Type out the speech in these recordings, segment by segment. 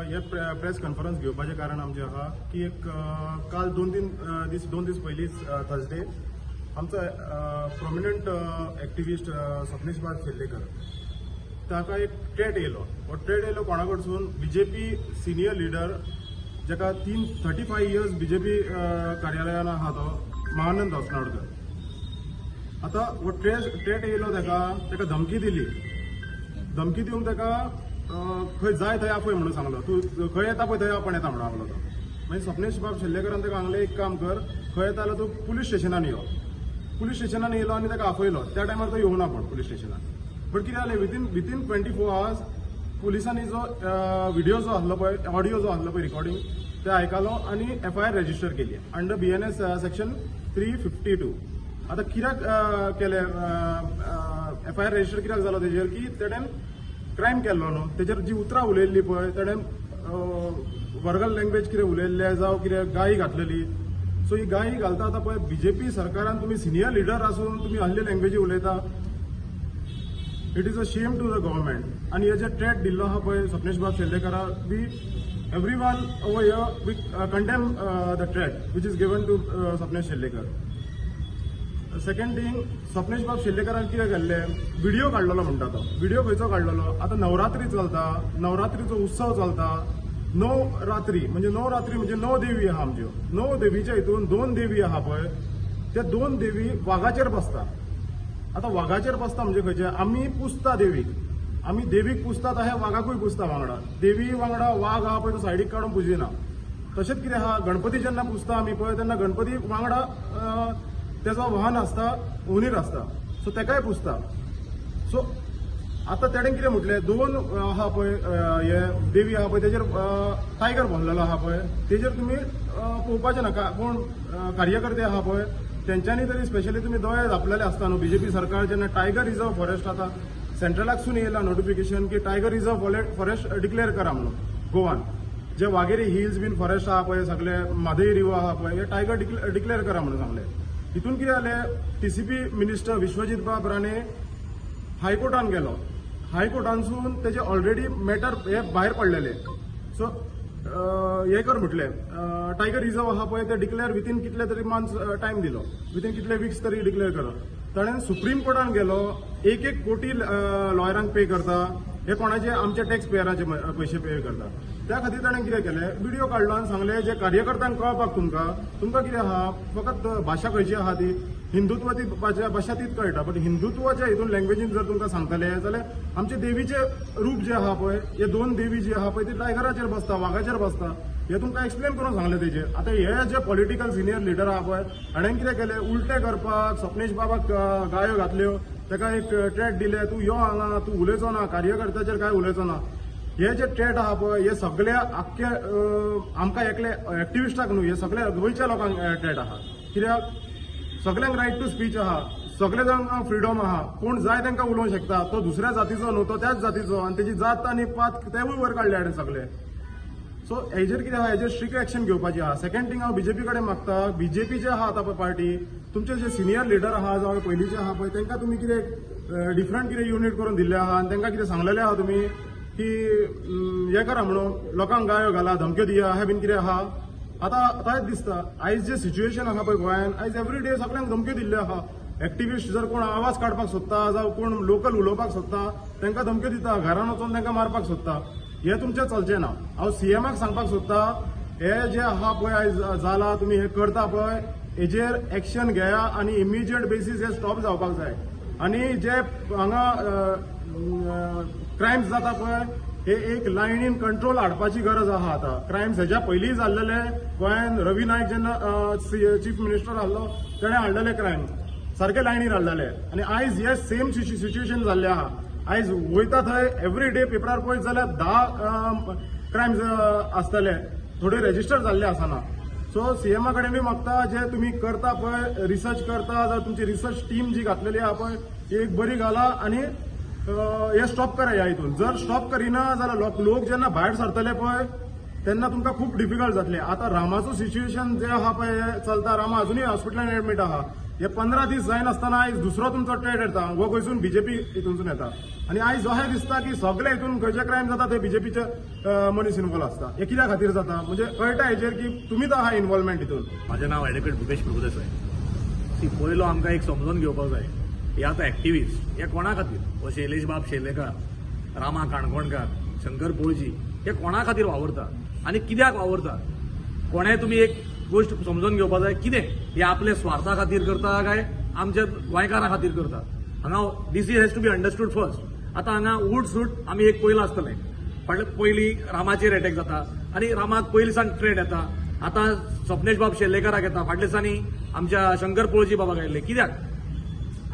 हे press conference घेवपाचें कारण आमचें आहा की एक काल 2-3 दीस 2 दीस पयलींच थर्सडे आमचो प्रोमिनंट एक्टिविस्ट स्वप्नेश बाब शेल्लेकर, ताका एक थ्रेट येयलो. हो थ्रेट येयलो कोणा कडसून? बीजेपी सिनियर लिडर, जेका 35 इयर्स बीजेपी कार्यालयान आहा, तो महानंद हसनाडकर. आतां हो थ्रेट येयलो ताका, ताका धमकी दिली. धमकी दिवन ताका खंय जाय थंय आपय म्हणून सांगलो. तूं खंय येता पळय थंय आपण येता म्हणून सांगलो तो. मागीर स्वप्नेश बाब शेल्लेकरान ताका सांगलें, एक काम कर, खंय येता जाल्यार तूं पुलीस स्टेशनान यो. पुलीस स्टेशनान येयलो आनी ताका आपयलो. त्या टायमार तो येवना पण पुलीस स्टेशनान. बट कितें जालें, within 24 hours पुलिसांनी जो व्हिडिओ जो आसलो पळय, ऑडियो जो आसलो पळय, रिकॉर्डिंग ते आयकलो आनी एफआयआर रजिस्टर केली under BNS section 352. आतां कित्याक केलें एफआयआर रजिस्टर, कित्याक जालो तेजेर की तेणेन क्रायम केल्लो न्हू. तेजेर जी उतरां उलयल्ली पळय तेणेन, वल्गर लँग्वेज कितें उलयल्लें जावं कितें गाळी घातलेली. सो ही गाळी घालता. आतां पळय, बीजेपी सरकारान तुमी सिनियर लिडर आसून तुमी असले लँग्वेजी उलयता, it is a shame to the government. आनी हे जे थ्रेट दिल्लो आहा पळय स्वप्नेश बाब शेल्लेकरा, we everyone over here, we condemn the threat which is given to Swapnesh Sherlekar. Second thing, Swapnesh बाब शेल्लेकरान कितें केल्लें, व्हिडिओ काडलेलो म्हणटा तो. व्हिडिओ खंयचो काडलेलो? आतां नवरात्री चलता, नवरात्रीचो उत्सव चलता. 9 रात्री म्हणजे 9 रात्री म्हणजे 9 देवी आहा आमच्यो. 9 देवीच्या हितून दोन देवी आहा पळय, त्या दोन देवी वागाचेर बसता. आतां वागाचेर बसता म्हणजे खंयचे? आमी पुजता देवीक, आमी देवीक पुजता तशें वागाकूय पुजता वांगडा. देवी वांगडा वाग आहा पळय, तो सायडीक काडून पुजिना. तशेंच कितें आहा, गणपती जेन्ना पुजता आमी पळय, तेन्ना गणपती वांगडा तेजो वाहन आसता, हुंदीर आसता, सो तेकाय पुजता. सो आतां तेणें कितें म्हटलें, दोन आहा पळय, हे देवी आहा पळय, तेजेर टायगर बसलेलो आहा पळय, तेजेर तुमी पळोवपाचें नाका. कोण कार्यकर्ते आहा पळय, तेंच्यांनी तरी स्पेशली तुमी दोळे धापलेले आसता न्हू. बीजेपी सरकार जेन्ना टायगर रिझर्व फॉरेस्ट, आतां सेंट्रलाकसून येयला नोटिफिकेशन की टायगर रिझर्व फॉरेस्ट डिक्लेअर करा म्हणून गोवान. जे वागेरी हिल्स बीन फॉरेस्ट आहा पळय, सगळे म्हादई रिवर आहा पळय, हे टायगर डिक्लेअर करा म्हणून सांगले. हितून कितें जालें, टीसीपी मिनिस्टर विश्वजीत बाब राणे हायकोर्टान गेलो. हायकोर्टानसून तेजे ऑलरेडी मॅटर हे भायर पडलेले. सो हे कर म्हटलें, टायगर रिझर्व आहा पळय ते डिक्लेअर विथीन कितले तरी मंथ्स टायम दिलो, विथीन कितले विक्स तरी डिक्लेअर करा. ताणें सुप्रीम कोर्टान गेलो. एक एक कोटी लॉयरांक पे करता. हे कोणाचे? आमचे टॅक्स पेयराचे पयशे पे करता. त्या खातीर ताणें कितें केलें, व्हिडिओ काडलो आनी सांगलें जे कार्यकर्त्यांक कळपाक, तुमकां कितें आहा, फकत भाशा खंयची आहा ती हिंदुत्व, ती भाशा तीच कळटा. बट हिंदुत्वाच्या हितून लँग्वेजीन जर तुमकां सांगतले जाल्यार आमचे देवीचे रूप जे आहा पळय, हे दोन देवी जी आहा पळय, ती टायगराचेर बसता, वागाचेर बसता, हे तुमकां एक्सप्लेन करून सांगलें तेजेर. आतां हे जे पॉलिटिकल सिनियर लिडर आहा पळय, हाणें कितें केलें, उलटें करपाक स्वप्नेश बाबाक गायो घातल्यो, ताका एक थ्रेट दिले, तूं यो हांगा, तूं उलयचो ना, कार्यकर्त्याचेर काय उलयचो ना. हे जे थ्रेट आहा पळय, हे सगळे आख्खे आमकां एकले एक्टिविस्टाक न्हू, हे सगळे गोंयच्या लोकांक थ्रेट आहा. कित्याक सगळ्यांक रायट टू स्पीच आहा, सगळे जाणांक फ्रिडम आहा. कोण जाय तांकां उलोवंक शकता. तो दुसऱ्या जातीचो न्हू, तो त्याच जातीचो आनी तेजी जात आनी पात तेवूय वयर काडले हाणें सगळे. सो हेजेर कितें आहा, हेजेर स्ट्रिक्ट एक्शन घेवपाची आहा. सेकंड थिंग, हांव बीजेपी कडेन मागता, बीजेपीचे आहा आतां पळय पार्टी, तुमचे जे सिनियर लिडर आहा जावं पयलींचे आहा पळय, तांकां तुमी कितें डिफरंट कितें युनीट करून दिल्लें आहा आनी तांकां कितें सांगलेलें आहा तुमी की हें करा म्हणून, लोकांक गायो घाला, धमक्यो दिया, हें बीन कितें आहा. आतां आतांच दिसता, आयज जे सिच्युएशन आहा पळय गोंयान, आयज एवरी डे सगळ्यांक धमक्यो दिल्ल्यो आहा. एक्टिविस्ट जर कोण आवाज काडपाक सोदता जावं कोण लोकल उलोवपाक सोदता, तांकां धमक्यो दिता, घरान वचून तांकां मारपाक सोदता. हे तुमचें चलचें ना. हांव सीएमाक सांगपाक सोदता, हे जे आहा पळय आयज जाला, तुमी हे करता पळय, हेजेर एक्शन घेया आनी इमिजिएट बेसीस हे स्टॉप जावपाक जाय. आनी जे हांगा क्रायम्स जाता पळय, हे एक लायनीन कंट्रोल हाडपाची गरज आहा. आतां क्रायम्स हेज्या पयलीं जाल्लेले गोंयान, रवी नायक जेन्ना चीफ मिनिस्टर आहलो, तेणें हाडलेले क्रायम सारके लायनीर हाडलेले आनी आयज हे सेम सिच्युएशन जाल्लें आहा. आयज वयता थंय एवरी डे पेपरार पळयत जाल्यार 10 क्रायम्स आसतले, थोडे रेजिस्टर जाल्ले आसना. सो सीएमा कडेन बी मागता, जे तुमी करता पळय, रिसर्च करता जावं तुमची रिसर्च टीम जी घातलेली आहा पळय, ती एक बरी घाला आनी हे स्टॉप करा. ह्या हितून जर स्टॉप करिना जाल्यार लोक जेन्ना भायर सरतले पळय, तेन्ना तुमकां खूब डिफिकल्ट जातलें. आतां रामाचो सिच्युएशन जे आहा पळय चलता, रामा अजुनूय हॉस्पिटलान एडमीट आहा. हे 15 दीस जायनासतना आयज दुसरो तुमचो ट्रेड येता, हो खंयसून बीजेपी हितूनसून येता. आनी आयज अशें दिसता की सगळे हितून खंयचे क्रायम जाता ते बीजेपीचे मनीस इन्वॉल्व आसता. हे कित्या खातीर जाता म्हणजे कळटा हेजेर की तुमीच आहा इन्वॉल्वमेंट हितून. म्हाजें नांव एडवोकेट भुपेश प्रभुदेसाय. सी, पयलो आमकां एक समजून घेवपाक जाय, हे आतां एक्टिविस्ट हे कोणा खातीर, हो शैलेश बाब शेलेकार, रामा काणकोणकार, शंकर पोळजी हे कोणा खातीर वावुरता आनी कित्याक वावुरता? कोणें तुमी एक गोश्ट समजून घेवपाक जाय, कितें हे आपले स्वार्था खातीर करता काय आमच्या गोंयकारां खातीर करता? हांगा this is has to be understood first. आतां हांगा उट सूट आमी एक पयलां आसतलें, पण पयलीं रामाचेर एटॅक जाता आनी रामाक पयलीं सावन ट्रेड येता. आतां स्वप्नेश बाब शेल्लेकाराक येता, फाटल्या दिसांनी आमच्या शंकर पोळजी बाबाक आयिल्ले. कित्याक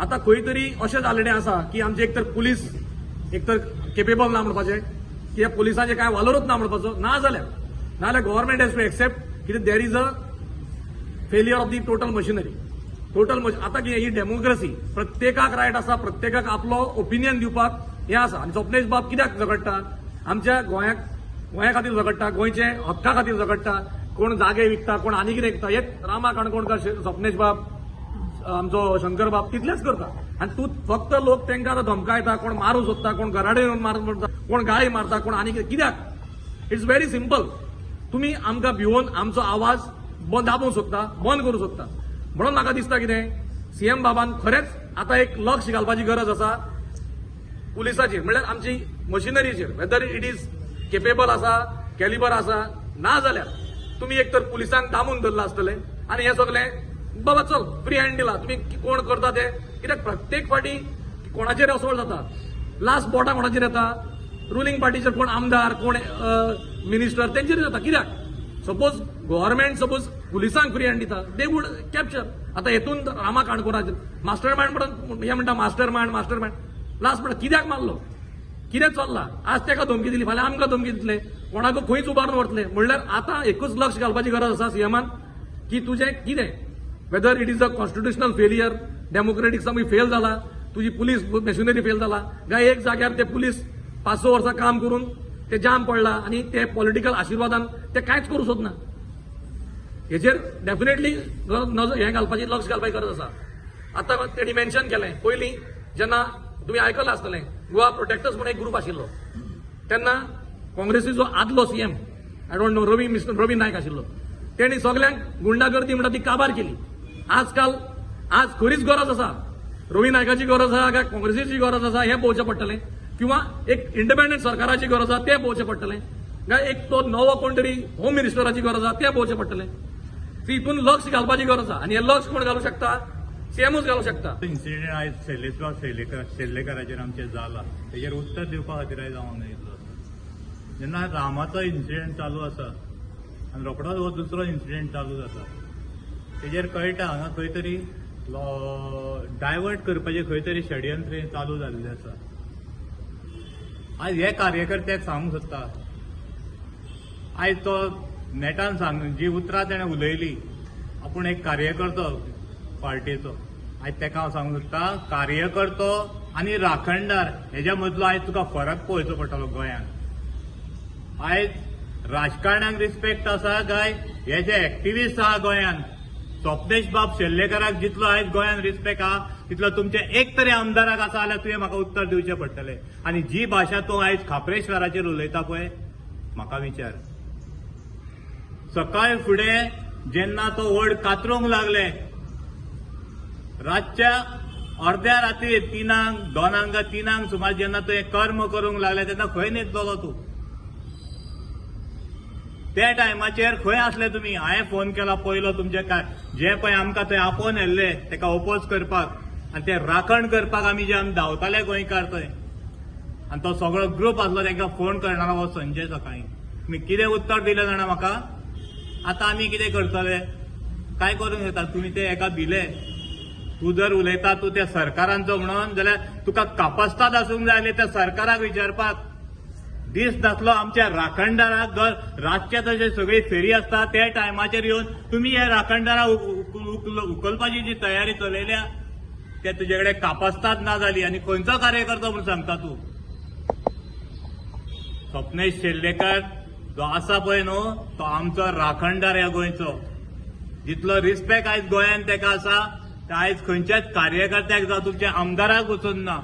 आतां खंय तरी अशें जाल्लें आसा की आमचे एक तर पुलीस एक तर केपेबल ना म्हणपाचें, की ह्या पुलिसांचें कांय वालोरूच ना म्हणपाचो, ना जाल्यार गव्हर्मेंट हॅज टू एक्सेप्ट कितें there is a failure of the total machinery. Total आतां कितें ही डेमोक्रेसी, प्रत्येकाक रायट आसा, प्रत्येकाक आपलो ओपिनियन दिवपाक हें आसा. आनी स्वप्नेश बाब कित्याक झगडटा? आमच्या गोंया खातीर झगडटा, गोंयचे हक्का खातीर झगडटा. कोण जागे विकता, कोण आनी कितें विकता, हे रामा काणकोणकार, स्वप्नेश बाब, आमचो शंकर बाब तितलेच करता. आनी तूं फक्त लोक तांकां आतां धमकायता, कोण मारूंक सोदता, कोण घराडे येवन मारूंक सोदता, कोण गाळी मारता, कोण आनी कितें. कित्याक? It's very simple. तुमी आमकां भिवोवन आमचो आवाज दाबोवंक सोदता, बंद करूंक सोदता. म्हणून म्हाका दिसता कितें, सीएम बाबान खरेंच आतां एक लक्ष घालपाची गरज आसा पुलिसाचेर, म्हणल्यार आमची मशिनरीचेर, वेदर it is capable आसा, कॅलिबर आसा, ना जाल्यार तुमी एक तर पुलिसांक दामून धरलां आसतलें आनी हें सगळें बाबा चल फ्री हँड दिला, तुमी कोण करता ते. कित्याक प्रत्येक फावटी कोणाचेर असोल्ट जाता, लास्ट बोटां कोणाचेर येता, रुलींग पार्टीचेर, कोण आमदार, कोण मिनिस्टर तेंचेर जाता. कित्याक सपोज गव्हर्मेंट सपोज पुलिसांक फ्री हँड दिता, they would capture. आतां हेतून रामा काणकोणाचेर मास्टर मायंड म्हणून हे म्हणटा, master mind, master mind last म्हणटा कित्याक मारलो, कितें चल्लां? आज ताका धमकी दिली, फाल्यां आमकां धमकी दितले, कोणाक खंयच उबारून व्हरतले. म्हणल्यार आतां एकूच लक्ष घालपाची गरज आसा सीएमान की तुजें कितें, whether it is a constitutional failure, democratic सामकी फेल जाला, तुजी पुलीस मशिनरी फेल जाला, काय एक जाग्यार ते पुलीस 5-6 वर्सां काम करून ते जाम पडला आनी ते पॉलिटिकल आशिर्वादान ते कांयच करूंक सोदना. हेजेर डेफिनेटली नजर हें घालपाची, लक्ष घालपाची गरज आसा. आतां तेणी मेन्शन केलें पयलीं, जेन्ना तुमी आयकलां आसतलें, गोवा प्रोटेक्टर्स म्हणून एक ग्रुप आशिल्लो, तेन्ना काँग्रेसीचो आदलो CM, I don't know, Ravi, mister Ravi Naik आशिल्लो, तेणी सगल्यांक गुंडागर्दी म्हणटा ती काबार केली. आजकाल आज खरीच गरज आसा, रवी नायकाची गरज आसा काय काँग्रेसीची गरज आसा हें पळोवचें पडटलें, किंवा एक इंडिपेंडंट सरकाराची गरज आसा तें पळोवचें पडटलें, काय एक तो नवो कोण तरी होम मिनिस्टराची गरज आसा तें पळोवचें पडटलें. हितून लक्ष घालपाची गरज आसा आनी हें लक्ष कोण घालूंक शकता? सीएमूच घालूंक शकता. इन्सिडेंट आयज शैलेशबाब शेल्लेकाराचेर आमचेर जाला, तेजेर उत्तर दिवपा खातीर आयज हांव हांगा येयल्लो आसा. जेन्ना रामाचो इन्सिडेंट चालू आसा आनी रोखडोच हो दुसरो इन्सिडेंट चालू जाता, तेजेर कळटा हांगा खंय तरी डायवर्ट करपाचें खंय तरी षडयंत्र हें चालू जाल्लें आसा. आयज हे कार्यकर्त्याक सांगूंक सोदता, आयज तो नेटान सांग जी उतरां तेणें उलयली, आपूण एक कार्यकर्तो पार्टेचो, आयज तेका हांव सांगूंक सोदता, कार्यकर्तो आनी राखणदार हेज्या मदलो आयज तुका फरक पळोवचो पडटलो. गोंयांत आयज राजकारणाक रिस्पेक्ट आसा काय हे जे एक्टिविस्ट आहा गोंयांत, स्वप्नेश बाब शेल्लेकाराक जितलो आयज गोंयांत रिस्पेक्ट आहा तितलो तुमच्या एक तरी आमदाराक आसा जाल्यार तुवें म्हाका उत्तर दिवचें पडटलें. आनी जी भाशा तूं आयज खाप्रेश्वराचेर उलयता पळय, म्हाका विचार, सकाळ फुडें जेन्ना तो वड कातरूंक लागले, रातच्या अर्द्या राती 3, 2 3 सुमार जेन्ना तुवें कर्म करूंक लागले तेन्ना खंय न्हिदलोलो तूं? त्या टायमाचेर खंय आसले तुमी? हांवें फोन केला पयलो तुमचे काय जे पळय आमकां थंय आपोवन व्हेल्ले तेका ओपोज करपाक आनी ते राखण करपाक आमी जे आमी धांवताले गोंयकार थंय, आनी तो सगळो ग्रुप आसलो तांकां फोन करणार हो संजय सकाळी. तुमी कितें उत्तर दिलें जाणा म्हाका? आतां आमी कितें करतले, काय करूंक शकता तुमी? ते एका भिले. तूं जर उलयता तूं त्या सरकारांचो म्हणून जाल्यार तुका कापस्ताद आसूंक जाय त्या सरकाराक विचारपाक. दीस नासलो आमच्या राखणदाराक, रातचे तशे सगळी फेरी आसता त्या टायमाचेर येवन तुमी हे राखणदाराक उखलपाची जी तयारी चलयल्या ते तुजे कडेन कापस्ताद ना जाली. आनी खंयचो कार्यकर्तो म्हूण सांगता तूं? स्वप्नेश शेल्लेकर जो आसा पळय न्हू, तो आमचो राखणदार ह्या गोंयचो. जितलो रिस्पेक्ट आयज गोंयान तेका आसा ते आयज खंयच्याच कार्यकर्त्याक जावं तुमच्या आमदाराक वचून ना.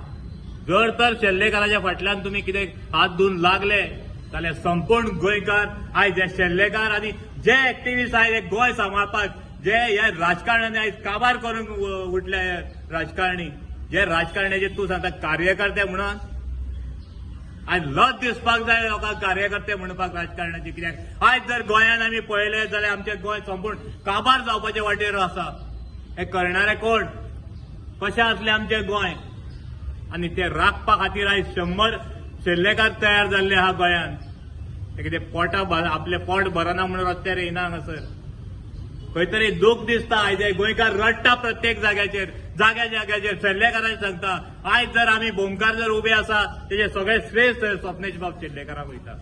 जर तर शेल्लेकाराच्या फाटल्यान तुमी कितें हात धुवन लागले जाल्यार संपूर्ण गोंयकार आयज हे शेल्लेकार आनी जे एक्टिविस्ट आयज हे गोंय सांबाळपाक जे ह्या राजकारण्यांनी आयज काबार करूंक उठले हे राजकारणी, जे राजकारण्याचे तूं सांगता कार्यकर्ते म्हणून आयज लज दिसपाक जाय लोकांक कार्यकर्ते म्हणपाक राजकारणाचे. कित्याक आयज जर गोंयान आमी पळयलें जाल्यार आमचें गोंय संपूर्ण काबार जावपाचे वाटेर आसा. हे करणारे कोण, कशें आसलें आमचें गोंय आनी ते राखपा खातीर आयज 100 शेल्लेकार तयार जाल्ले आहा गोंयान. ते कितें पोटा आपलें पोट भरना म्हणून रस्त्यार येयना हांगासर. खंय तरी दूख दिसता आयज हे गोंयकार रडटा प्रत्येक जाग्याचेर, जाग्या जाग्याचेर शेल्लेकारांक सांगता आयज जर आमी भोमकार जर उबे आसा तेजे सगळे श्रेय स्वप्नेश बाब शेल्लेकाराक वयता.